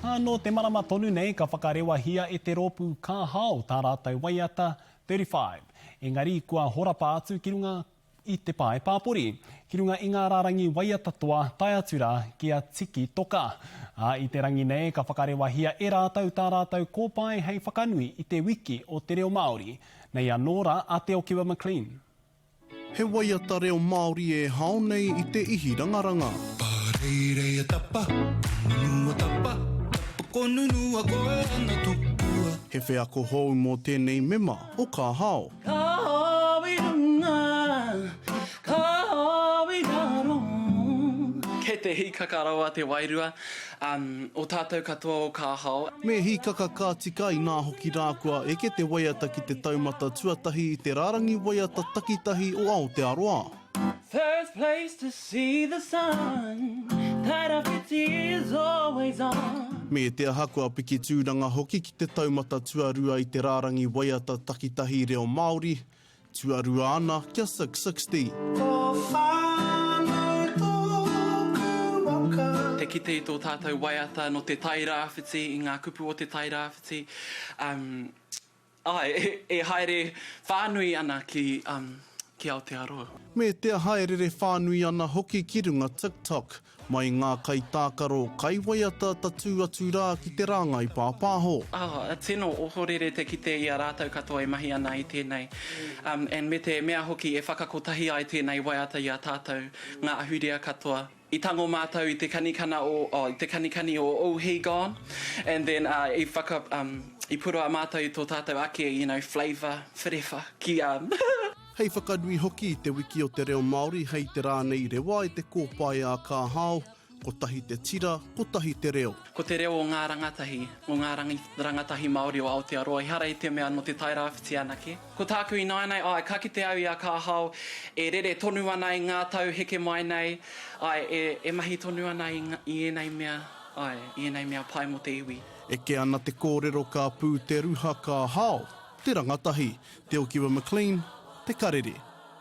Ā, nō te marama tonu nei ka whakarewahia e te rōpū Ka Hao tā rātou waiata 35, engari kua horapa atu ki runga i te pae pāpori, ki runga i ngā rārangi waiata toa tae atu rā ki a Tiki Toka. Ā, i te rangi nei ka whakarewahia e rātou tā rātou kōpae hei whakanui i te wiki o te reo Māori. Nei anō rā a Te Okiwa McLean. He waiata reo Māori e hao nei i te ihi rangaranga. Pareireia tapa, nunua tapa, tapa ko nunua koe ana tupua. He wheako hou mō tēnei mema o Ka Hao. Ka hao i runga, ka hao i raro. Kei te hīkaka rawa te wairua o tātou katoa o Ka Hao. Me hīkaka ka tika inā hoki rā kua eke te waiata ki te taumata tuatahi i te rārangi waiata takitahi o Aotearoa. First place to see the sun, Tairāwhiti is always on. Me te aha kua piki tūranga hoki ki te taumata tuarua i te rārangi waiata takitahi reo Māori, Tuarua ana kia 660. Ko whānau tōku waka. Te kite i tō tātou waiata nō te Tairāwhiti, i ngā kupu o te Tairāwhiti, um, āe, e, e haere whānui ana ki, um, ki Aotearoa. Me te aha e rere whānui ana hoki ki runga TikTok. Mai ngā kaitākaro, kaiwaiata tatū atu rā ki te rāngai pāpāho. Oh, tino ohorere te kite i a rātou katoa e mahi ana i tēnei. Um, and me te mea hoki e whakakotahi ai tēnei waiata i a tātou, ngā ahurea katoa. I tango mātou i te kanikana o, oh, i te kanikani o Oh He Gone, and then uh, i whaka, um, i purua mātou i tō tātou ake, you know, flavour, wherewha, ki, um, Hei whakanui hoki i Te Wiki o te Reo Māori hei te rā nei rewa ai te kōpae a Ka Hao, kotahi te tira, kotahi te reo. Ko te reo o ngā rangatahi, o ngā rangatahi Māori o Aotearoa, ehara i te mea nō Te Tairāwhiti anake. Ko tāku ināianei, āe, ka kite au i a Ka Hao e rere tonu ana i ngā tau heke mai nei, āe, e, e mahi tonu ana i, i ēnei mea, āe, i ēnei mea pai mō te iwi. Eke ana te kōrero ka pū te ruha ka hao te rangatahi. Te Okiwa McLean, Te Karere.